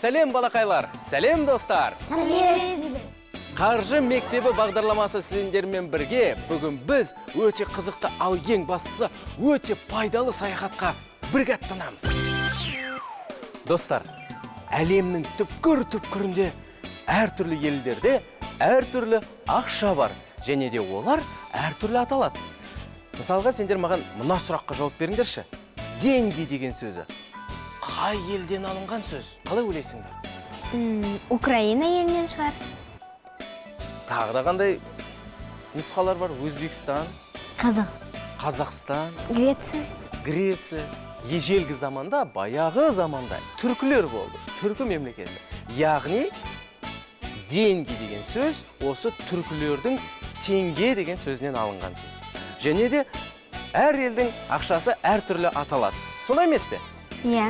Сәлем, балақайлар, сәлем, достар! Сәлеметсіз. Қаржы мектебі бағдарламасы сендермен бірге. Бүгін біз өте қызықты, ал ең бастысы өте пайдалы саяхатқа бірге аттанамыз. Достар, әлемнің түпкір түпкірінде әртүрлі елдерде әртүрлі ақша бар және де олар әртүрлі аталады. Мысалға, сендер маған мына сұраққа жауап беріңдерші: деньги деген сөзі қай елден алынған сөз, қалай ойлайсыңдар? Украина елінен шығар. Тағы да қандай нұсқалар бар? Өзбекстан. Қазақстан. Қазақстан. Греция. Греция. Ежелгі заманда, баяғы заманда түркілер болды, түркі мемлекеті. Яғни деньги деген сөз осы түркілердің теңге деген сөзінен алынған сөз. Және де әр елдің ақшасы әртүрлі аталады, солай емес пе? Иә.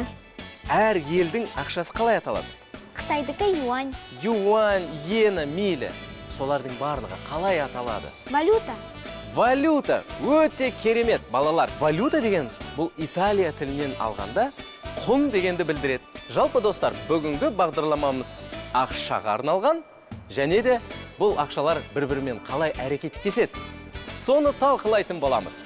Әр елдің ақшасы қалай аталады? Қытайдікі юань. Юань, иена, мейлі, солардың барлығы қалай аталады? Валюта. Валюта. Өте керемет, балалар. Валюта дегеніміз бұл италия тілінен алғанда құн дегенді білдіреді. Жалпы, достар, бүгінгі бағдарламамыз ақшаға арналған және де бұл ақшалар бір бірімен қалай әрекеттеседі, соны талқылайтын боламыз.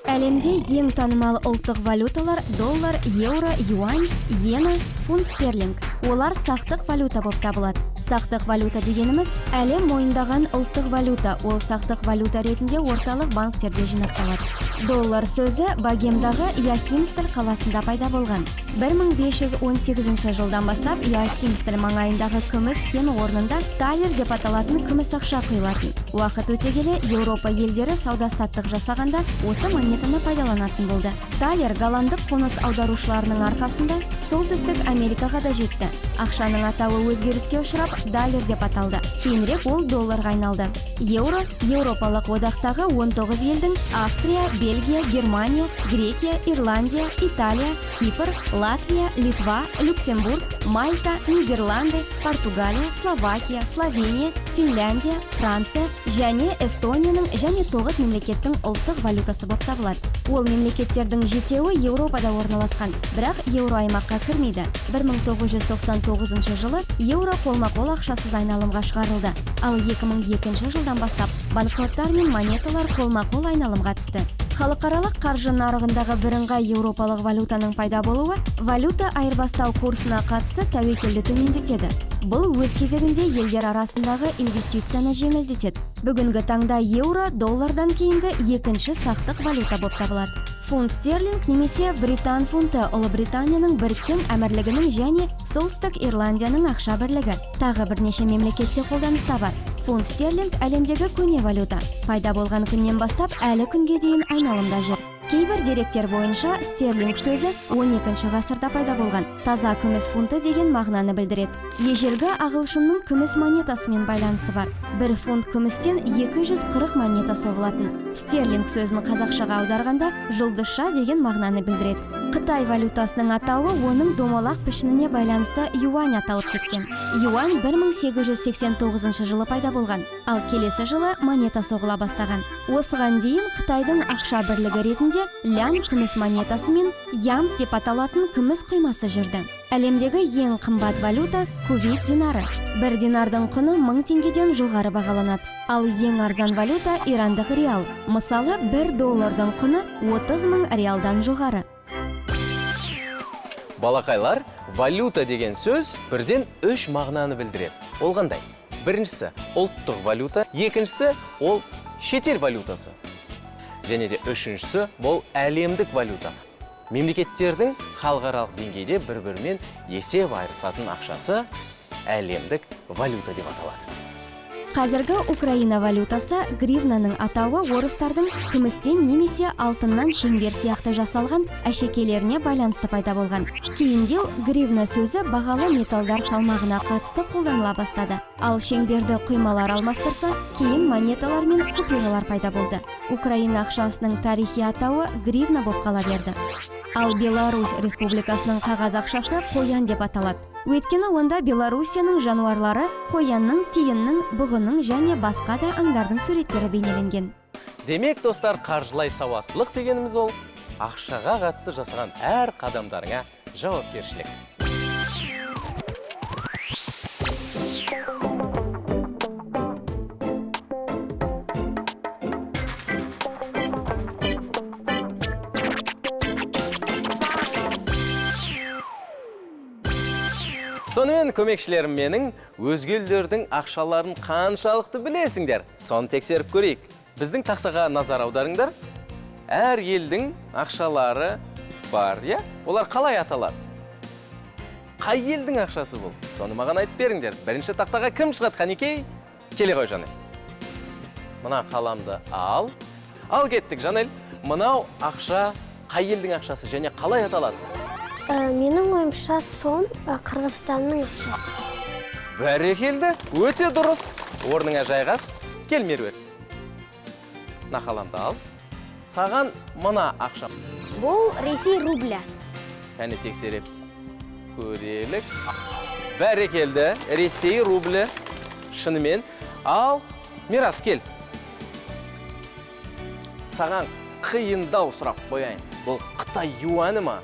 Әлемде ең танымал ұлттық валюталар: доллар, еуро, юань, иена, фунт стерлинг. Олар сақтық валюта болып табылады. Сақтық валюта дегеніміз — әлем мойындаған ұлттық валюта. Ол сақтық валюта ретінде орталық банктерде жинақталады. Доллар сөзі Богемдағы Яхимсталь қаласында пайда болған. 1518 жылдан бастап Яхимсталь маңайындағы күміс кен орнында талер деп аталатын күміс ақша құйылатын. Уақыт өте келе Еуропа елдері сауда саттық жасағанда осы монетаны пайдаланатын болды. Талер голландық қоныс аударушыларының арқасында Солтүстік Америкаға да жетті. Ақшаның атауы өзгеріске ұшырап, далер деп аталды. Кейінірек ол долларға айналды. Еуро Еуропалық одақтағы 19 елдің: Австрия, Бельгия, Германия, Грекия, Ирландия, Италия, Кипр, Латвия, Литва, Люксембург, Мальта, Нидерланды, Португалия, Словакия, Словения, Финляндия, Франция және Эстонияның және тоғыз мемлекеттің ұлттық валютасы болып табылады. Ол мемлекеттердің жетеуі Еуропада орналасқан, бірақ еуро аймаққа кірмейді. 1999 жылы еуро қолма-қол ақшасыз айналымға шығарылды, ал 2002 жылдан бастап банкноттар мен монеталар қолма-қол айналымға түсті. Халықаралық қаржы нарығындағы бірыңғай еуропалық валютаның пайда болуы валюта айырбастау курсына қатысты тәуекелді төмендетеді. Бұл өз кезегінде елдер арасындағы инвестицияны жеңілдетеді. Бүгінгі таңда еуро доллардан кейінгі екінші сақтық валюта болып табылады. Фунт стерлинг немесе британ фунты — Ұлыбританияның Біріккен Әмірлігінің және Солтүстік Ирландияның ақша бірлігі. Тағы бірнеше мемлекетте қолданыста бар. Фунт стерлинг — әлемдегі көне валюта. Пайда болған күннен бастап әлі күнге дейін айналымда жүр. Кейбір деректер бойынша, стерлинг сөзі 12 ғасырда пайда болған. Таза күміс фунты деген мағынаны білдіреді. Ежелгі ағылшынның күміс монетасымен байланысы бар. Бір фунт күмістен 240 монета соғылатын. Стерлинг сөзін қазақшаға аударғанда жұлдызша деген мағынаны білдіреді. Қытай валютасының атауы оның домалақ пішініне байланысты юань аталып кеткен. Юань 1889 жылы пайда болған, ал келесі жылы монета соғыла бастаған. Осыған дейін Қытайдың ақша бірлігі ретінде лян күміс монетасы мен ямп деп аталатын күміс құймасы жүрді. Әлемдегі ең қымбат валюта — Кувейт динары. Бір динардың құны 1000 теңгеден жоғары бағаланады. Ал ең арзан валюта — ирандық реал. Мысалы, 1 доллардың құны 30 мың реалдан жоғары. Балақайлар, валюта деген сөз бірден үш мағынаны білдіреді. Ол қандай? Біріншісі — ұлттық валюта, екіншісі — ол шетел валютасы және де үшіншісі — бұл әлемдік валюта. Мемлекеттердің халықаралық деңгейде бір бірімен есеп айырысатын ақшасы әлемдік валюта деп аталады. Қазіргі Украина валютасы гривнаның атауы орыстардың күмістен немесе алтыннан шеңбер сияқты жасалған әшекейлеріне байланысты пайда болған. Кейіндеу гривна сөзі бағалы металдар салмағына қатысты қолданыла бастады. Ал шеңберді құймалар алмастырса, кейін монеталар мен купюралар пайда болды. Украина ақшасының тарихи атауы гривна болып қала берді. Ал Беларусь Республикасының қағаз ақшасы қоян деп аталады. Өйткені онда Белоруссияның жануарлары — қоянның, тиіннің, бұғының және басқа да аңдардың суреттері бейнеленген. Демек, достар, қаржылай сауаттылық дегеніміз — ол ақшаға қатысты жасаған әр қадамдарыңа жауапкершілік. Сонымен, көмекшілерім менің, өзге елдердің ақшаларын қаншалықты білесіңдер? Соны тексеріп көрейік. Біздің тақтаға назар аударыңдар. Әр елдің ақшалары бар, иә? Олар қалай аталады? Қай елдің ақшасы бұл? Соны маған айтып беріңдер. Бірінші тақтаға кім шығады, қанекей? Келе ғой, Жанель. Мына қаламды ал. Ал кеттік, Жанель. Мынау ақша қай елдің ақшасы және қалай аталады? Менің ойымша, сом Қырғызстанның ақшасы. Бәрекелді, өте дұрыс. Орныңа жайғас. Кел, Меруерт. Мына қаламды ал. Саған мына ақша. Бұл Ресей рубля. Кәне, тексеріп көрелік. Бәрекелді, Ресей рублі. Шынымен. Ал, Мирас, кел. Саған қиындау сұрақ қояйын. Бұл Қытай юаны ма?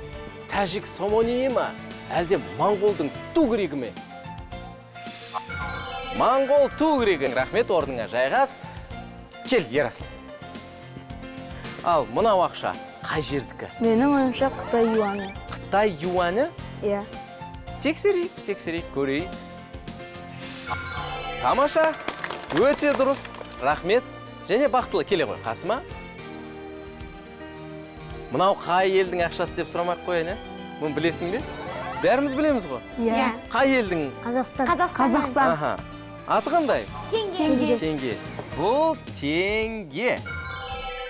Тәжік сомонийі ма? Әлде моңғолдың тугригі ме? Моңғол тугригі. Рахмет, орныңа жайғас. Кел, Ерасыл. Ал, мынау ақша қай жердікі? Менің ойымша, Қытай юаны. Қытай юаны? Иә. Тексерейік, тексерейік, көрейік. Тамаша, өте дұрыс. Рахмет. Және Бақтылы, келе ғой қасыма. Мынау қай елдің ақшасы деп сұрамай ақ қояйын, иә? Мұны білесің бе? Бәріміз білеміз ғой. Иә. Қай елдің? Қазақстан. Қазақстан. Қазақстан. Аха. Аты қандай? Теңге. Теңге. Бұл теңге.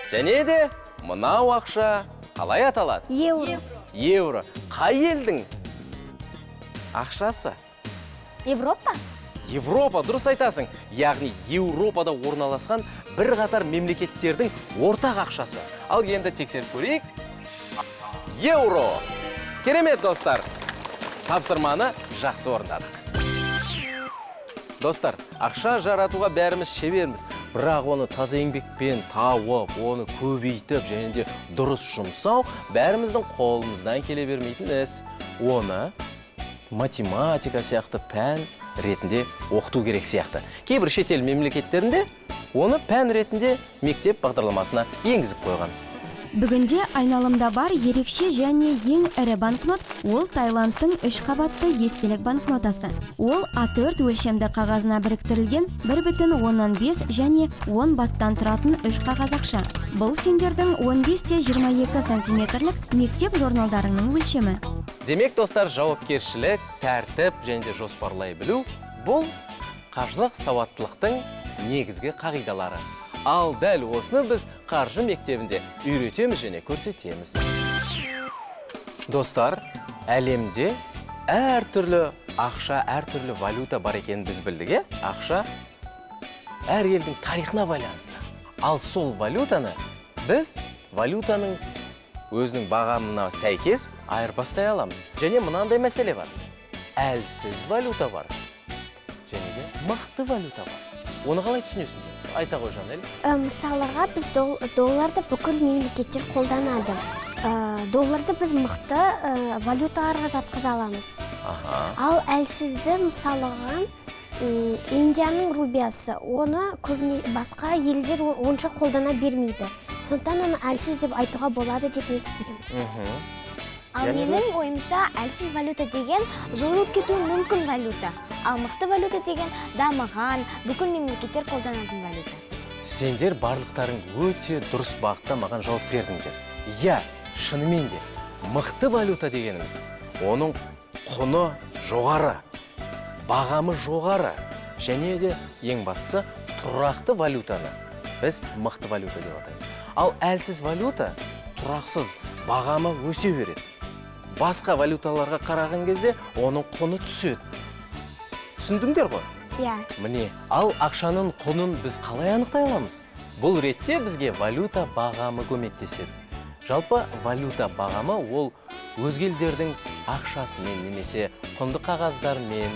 Және де мынау ақша қалай аталады? Еуро. Евро. Қай елдің ақшасы? Европа? Европа, дұрыс айтасың. Яғни Еуропада орналасқан бір қатар мемлекеттердің ортақ ақшасы. Ал енді тексеріп көрейік. Еуро. Керемет, достар. Тапсырманы жақсы орындадық. Достар, ақша жаратуға бәріміз шеберміз. Бірақ оны таза еңбекпен тауып, оны көбейтіп және де дұрыс жұмсау бәріміздің қолымыздан келе бермейтін іс. Оны математика сияқты пән ретінде оқыту керек сияқты. Кейбір шетел мемлекеттерінде оны пән ретінде мектеп бағдарламасына енгізіп қойған. Бүгінде айналымда бар ерекше және ең ірі банкнот — ол Таиландтың үш қабатты естелік банкнотасы. Ол А4 өлшемді қағазына біріктірілген 1,5 және 10 баттан тұратын үш қағаз ақша. Бұл сендердің 15 те 22 сантиметрлік мектеп журналдарыңның өлшемі. Демек, достар, жауапкершілік, тәртіп және де жоспарлай білу — бұл қаржылық сауаттылықтың негізгі қағидалары. Ал дәл осыны біз қаржы мектебінде үйретеміз және көрсетеміз. Достар, әлемде әртүрлі ақша, әртүрлі валюта бар екенін біз білдік, иә? Ақша әр елдің тарихына байланысты. Ал сол валютаны біз валютаның өзінің бағамына сәйкес айырбастай аламыз. Және мынандай мәселе бар: әлсіз валюта бар және де мықты валюта бар. Оны қалай түсінесіңдер? Айта ғой, Жанель. Мысалыға, біз долларды бүкіл мемлекеттер қолданады. Долларды біз мықты валюталарға жатқыза аламыз. Ал әлсізді, мысалыға, Индияның рупиясы, оны көбіне басқа елдер онша қолдана бермейді. Сондықтан оны әлсіз деп айтуға болады деп мен түсінемін. Ал Және менің ойымша, әлсіз валюта деген жойылып кетуі мүмкін валюта. Ал мықты валюта деген дамыған, бүкіл мемлекеттер қолданатын валюта. Сендер барлықтарың өте дұрыс бағытта маған жауап бердіңдер. Иә, шынымен де мықты валюта дегеніміз — оның құны жоғары, бағамы жоғары және де ең бастысы тұрақты валютаны біз мықты валюта деп атаймыз. Ал әлсіз валюта тұрақсыз, бағамы өсе береді. Басқа валюталарға қараған кезде оның құны түседі. Түсіндіңдер ғой? Иә. Міне, ал ақшаның құнын біз қалай анықтай аламыз? Бұл ретте бізге валюта бағамы көмектеседі. Жалпы, валюта бағамы — ол өзге елдердің ақшасымен немесе құнды қағаздармен,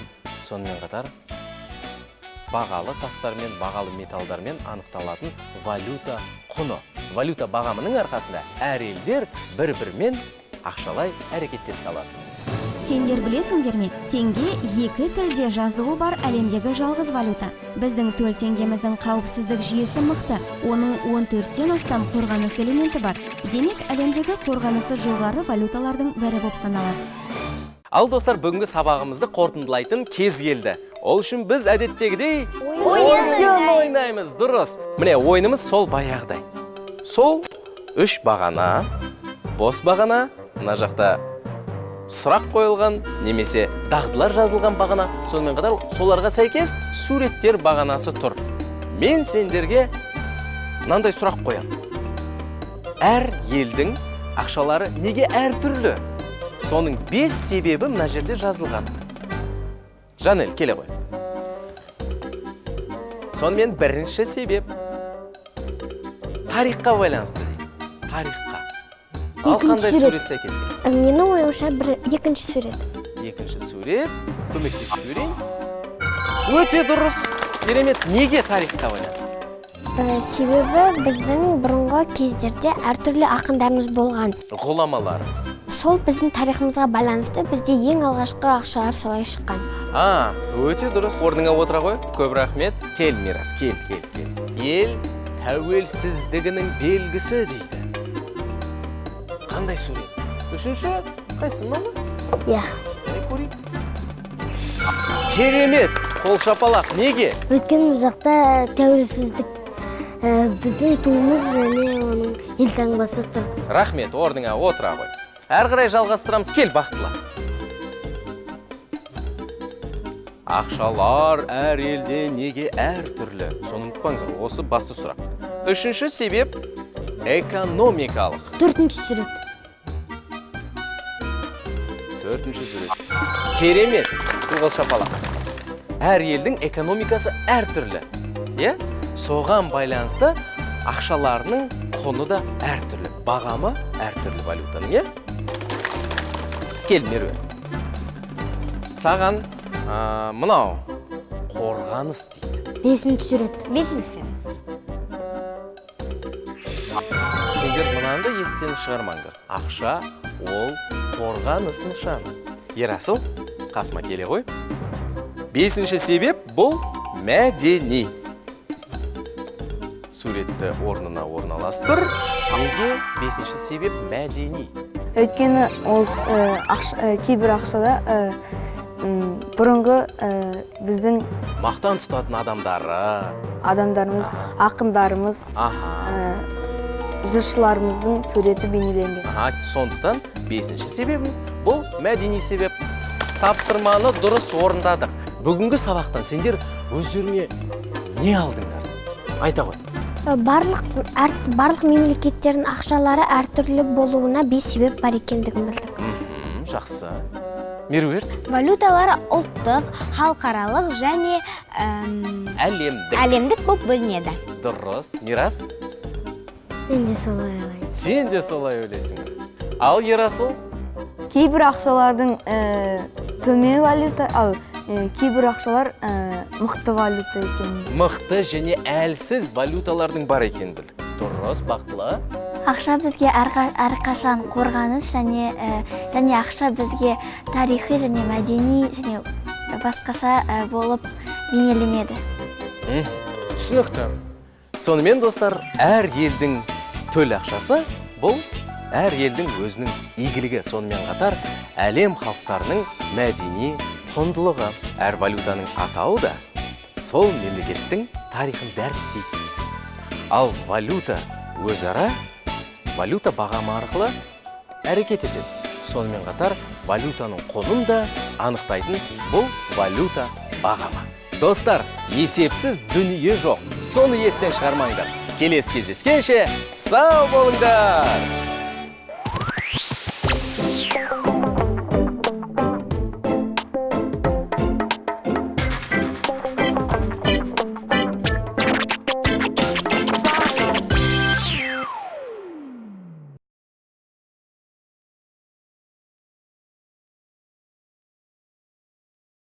сонымен қатар бағалы тастармен, бағалы металдармен анықталатын валюта құны. Валюта бағамының арқасында әр елдер бір-бірімен ақшалай әрекеттесе алады. Сендер білесіңдер ме, теңге — екі тілде жазуы бар әлемдегі жалғыз валюта. Біздің төл теңгеміздің қауіпсіздік жүйесі мықты. Оның 14-тен астам қорғаныс элементі бар. Демек, әлемдегі қорғанысы жоғары валюталардың бірі болып саналады. Ал достар, бүгінгі сабағымызды қорытындылайтын кез келді. Ол үшін біз әдеттегідей ойын ойнаймыз. Дұрыс. Міне, ойынымыз сол баяғыдай. Сол үш бағана, бос бағана, мына жақта сұрақ қойылған немесе дағдылар жазылған бағана, сонымен қатар соларға сәйкес суреттер бағанасы тұр. Мен сендерге мынандай сұрақ қоямын. Әр елдің ақшалары неге әртүрлі? Соның 5 себебі мына жерде жазылған. Жанель, келе ғой. Сонымен бірінші себеп тарихқа байланысты дейді. Тарихқа. Ал Екінші қандай сурет. сурет сәйкес келеді? Менің ойымша, екінші сурет. Екінші сурет. Көмектесіп жіберейін. Өте дұрыс. Керемет. Неге тарихқа байланысты? Себебі біздің бұрынғы кездерде әртүрлі ақындарымыз болған. Ғұламаларымыз. Сол біздің тарихымызға байланысты бізде ең алғашқы ақшалар солай шыққан. А, өте дұрыс. Орныңа отыра ғой. Көп рахмет. Кел, Мирас, кел, кел, кел. Ел тәуелсіздігінің белгісі дейді. Қандай сурет? Үшінші, қайсысы, мама? Иә. Қане, көрейік. Керемет. Қол шапалақ. Неге? Өйткені бұл жақта тәуелсіздік, біздің туымыз және оның елтаңбасы тұр. Рахмет, орныңа отыра ғой. Әрі қарай жалғастырамыз. Кел, Бақтылы. Ақшалар әр елде неге әртүрлі? Соны ұмытпаңдар, осы басты сұрақ. Үшінші себеп экономикалық. Төртінші сурет. Төртінші сурет. Керемет. Қол шапалақ. Әр елдің экономикасы әртүрлі. Иә? Соған байланысты ақшаларының құны да әртүрлі. Бағамы әртүрлі валютаның, иә? Кел, Меруерт. Саған мынау қорғаныс дейді. Бесінші сурет. Бесіншісі. Сендер мынаны да естен шығармаңдар. Ақша ол қорғаныс нышаны. Ерасыл, қасыма келе ғой. Бесінші себеп бұл мәдени. Суретті орнына орналастыр. Неге бесінші себеп мәдени? Өйткені ол кейбір ақшада бұрынғы біздің мақтан тұтатын адамдары, адамдарымыз, ақындарымыз, жыршыларымыздың суреті бейнеленген. Аха, сондықтан бесінші себебіміз бұл мәдени себеп. Тапсырманы дұрыс орындадық. Бүгінгі сабақтан сендер өздеріңе не алдыңдар? Айта ғой. Барлық мемлекеттердің ақшалары әртүрлі болуына 5 себеп бар екендігін білдік. Жақсы. Меруерт? Валюталар ұлттық, халықаралық және әлемдік. Әлемдік болып бөлінеді. Дұрыс. Мирас? Мен де солай ойлаймын. Сен де солай ойлайсың. Ал Ерасыл? Кейбір ақшалардың төмен валюта, ал кейбір ақшалар мықты валюта екенін. Мықты және әлсіз валюталардың бар екенін білдік. Дұрыс, Бақтылы. Ақша бізге әрқашан қорғаныс және ақша бізге тарихи және мәдени және басқаша болып бейнеленеді. Түсінікті. Сонымен, достар, әр елдің төл ақшасы бұл әр елдің өзінің игілігі, сонымен қатар әлем халықтарының мәдени құндылығы. Әр валютаның атауы да сол мемлекеттің тарихын дәріптейді. Ал валюта өзара валюта бағамы арқылы әрекет етеді. Сонымен қатар валютаның құнын да анықтайтын бұл валюта бағамы. Достар, есепсіз дүние жоқ. Соны естен шығармаңдар. Келесі кездескенше сау болыңдар!